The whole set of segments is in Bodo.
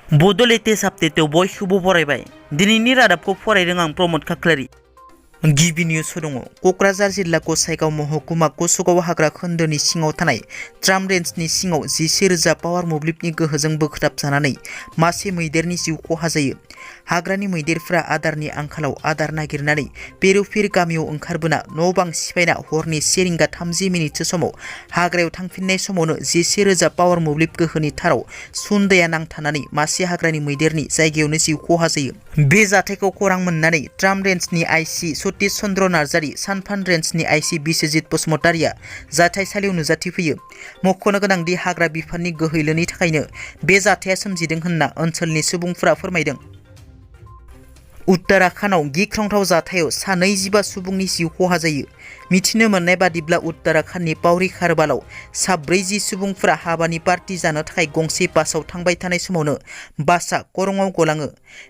बड' लेटेस्ट आपडेटआव बयखौबो बरायबाय। दिनैनि रादाबखौ फरायदों आं प्रमद खाख्लारि। गिबि निउस दङ। क'क्राझार जिल्ला गसाइगाव महकुमा कसुगाव हाग्रा खोन्दोनि सिङाव थानाय ट्राम रेन्जनि सिङाव 11,000 पावार मोब्लिबनि गोहोजों बोखथाबजानानै मासे मैदेरनि जिउ खहा जायो। हाग्रानि मैदेरफ्रा आदारनि आंखालाव आदार नागिरनानै पेरुफेर गामियाव ओंखारबोना न' बां सिफायना हरनि 1:30 समाव हाग्रायाव थांफिननाय समावनो 11,000 पावार मोब्लिब गोहोनि थाराव सुन्दाया नांथानानै मासे हाग्रानि मैदेरनि जायगायावनो जिउ खहा जायो। बे जाथायखौ खौरां मोननानै ट्राम रेन्जनि आइसि सतीश चन्द्र नार्जारी, सानफान रेन्जनि आइसि बिस्वजित बसुमतारिया जाथायसालियाव नुजाथिफैयो। मख'नो गोनांदि हाग्रा बिफाननि गोहैलोनि थाखायनो बे जाथाया सोमजिदों होनना ओनसोलनि सुबुंफोरा फोरमायदों। उत्तराखन्डआव गिख्रंथाव जाथायाव 25 सुबुंनि जिउ खहा जायो। मिथिनो मोननाय बादिब्ला उत्तराखन्डनि पाउरी खारबालाव 40 सुबुंफोरा हाबानि पार्टी जानो थाखाय गंसे बासआव थांबाय थानाय समावनो बासआ खरंआव गलाङो,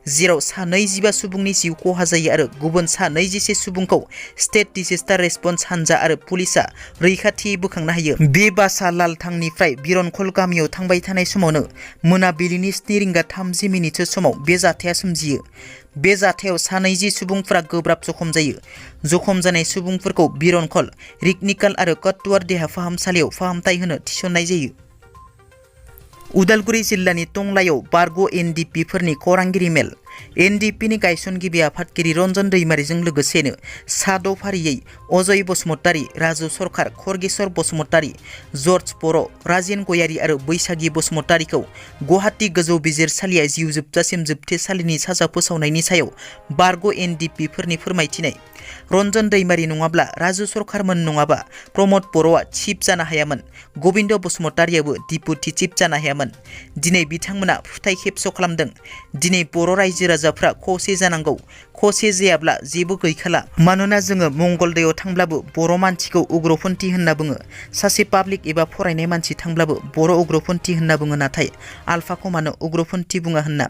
जेराव 25 सुबुंनि जिउ खहा जायो आरो गुबुन 21 सुबुंखौ स्टेट डिसेस्टार रेसपन्स हानजा आरो पुलिसआ रैखाथियै बोखांनो हायो। बे बासआ लालथांनिफ्राय बिरनखल गामियाव थांबाय थानाय समावनो मोनाबिलिनि 7:30 समाव बे जाथाया सोमजियो। बे जाथायाव 21 सुबुंफोरा गोब्राब जखम जायो। जखम जानाय सुबुंफोरखौ बिरनखल, रिकनिकाल आरो कटवार देहा फाहामसालियाव फाहामथाय होनो थिसननाय जायो। उदालगुरि जिल्लानि टंलायाव बारग' एनडिपि फोरनि खौरांगिरि मेल। एनडिपिनि गायसनगिरि आफादगिरि रन्जन दैमारिजों लोगोसेनो सा 6 फारियै अजय बसुमतारी, राजु सरखार, खरगेश्वर बसुमतारी, जर्ज बर', राजेन गयारी आरो बैसागी बसुमतारीखौ गुवाहाटी गोजौ बिजिरसालिया जिउ जोबजासिम जोबथेसालिनि साजा फोसावनायनि सायाव बारग' एनडिपि फोरनि फोरमायथिनाय। रन्जन दैमारी नङाब्ला, राजु सरखारमोन नङाबा प्रमद बर'आ चिफ जानो हायामोन, गबिन्द बसुमतारीयाबो डिपुटि चिफ जानो हायामोन। दिनै बिथांमोना फोथाय खेबस' खालामदों। दिनै बर' रायजो राजाफ्रा खौसे जानांगौ। खौसे जायाब्ला जेबो गैखाला। मानोना जोङो मंगलदैयाव थांब्लाबो बर' मानसिखौ उग्रपन्थी होनना बुङो, सासे पाब्लिक एबा फरायनाय मानसि थांब्लाबो बर' उग्रपन्थी होनना बुङो, नाथाय आल्फाखौ मानो उग्रपन्थी बुङा होनना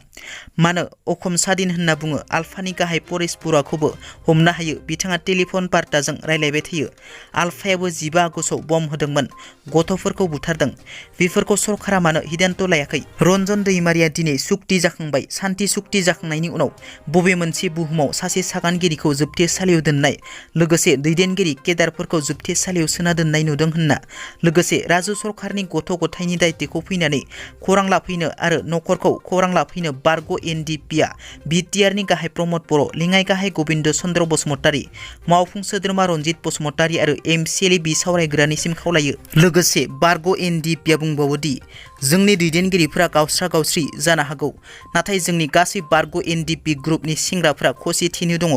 मानो अखम सादिन होनना बुङो। आल्फानि गाहाय परेश बरुवाखौबो हमनो हायो, बिथाङा टेलिफन बार्ताजों रायलायबाय थायो। आल्फायाबो 15 आगस्टआव बम होदोंमोन, गथ'फोरखौ बुथारदों। बेफोरखौ सरकारा मानो हिदान्त लायाखै? रन्जन दैमारिया दिनै सुक्ति जाखांबाय। सान्ति सुक्ति जाखांनायनि उनाव बबे मोनसे बुहुमाव सासे सागानगिरिखौ जोबथेसालियाव दोननाय, लोगोसे दैदेनगिरि केदारफोरखौ जोबथेसालियाव सोना दोननाय नुदों होनना, लोगोसे राजु सरखारनि गथ' गथायनि दायित्वखौ फैनानै खौरां लाफैनो आरो नखरखौ खौरां लाफैनो बारग' एनडिपिआ बिटिआरनि गाहाय प्रमद बर', लेङाइ गाहाय गबिन्द चन्द्र बसुमतारी, मावफुं सोद्रोमा रन्जित बसुमतारी आरो एमसिएलए बिसावरायग्रानिसिम खावलायो। लोगोसे बारग' एनडिपिआ बुंबावो दि जोंनि दैदेनगिरिफोरा गावस्रा गावस्रि जानो हागौ, नाथाय जोंनि गासै बारग' एनडिपि ग्रुपनि सेंग्राफोरा खौसेथिनो दङ।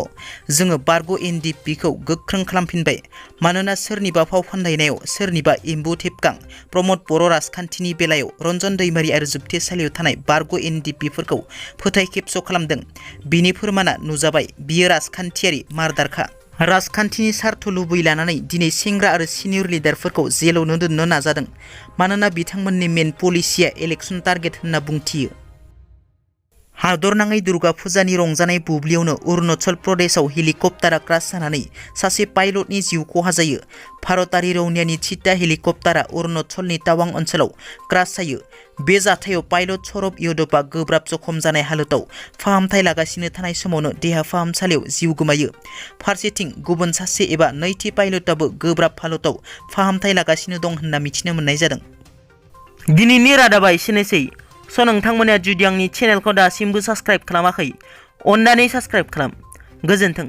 जोङो बारग' एनडिपिखौ गोख्रों खालामफिनबाय। मानोना सोरनिबा फाव फान्दायनायाव सोरनिबा एम्बु थेबगां प्रमद बर' राजखान्थिनि बेलायाव रन्जन दैमारि आरो जोबथेसालियाव थानाय बारग' एनडिपिफोरखौ फोथाय खेबस' खालामदों। बिनि फोरमाना नुजाबाय। बियो राजखान्थियारि मारदारखा। राजखान्थिनि सार्थ लुबै लानानै दिनै सेंग्रा आरो सिनियर लिडारफोरखौ जेलावनो दोननो नाजादों। मानोना बिथांमोननि मेन पलिसिया इलेक्सन टार्गेट होनना बुंथियो। हादरनाङै दुर्गा फुजानि रंजानाय बुब्लियावनो अरुणाचल प्रदेशआव हेलिकप्टारा क्रास जानानै सासे पाइलटनि जिउ खहा जायो। भारतारि रौनियानि चीता हेलिकप्टारा अरुणाचलनि टावां ओनसोलाव क्रास जायो। बे जाथायाव पाइलट सौरभ यादवआ गोब्राब जखम जानाय हालोदाव फाहामथाय लागासिनो थानाय समावनो देहा फाहामसालियाव जिउ गोमायो। फारसेथिं गुबुन सासे एबा नैथि पाइलटआबो गोब्राब हालोदाव फाहामथाय लागासिनो दं होनना मिथिनो मोननाय जादों। दिनैनि रादाबा एसेनोसै। नोंथांमोना जुदि आंनि चेनेलखौ दासिमबो साबस्क्राइब खालामाखै, अन्नानै साबस्क्राइब खालाम। गोजोन्थों।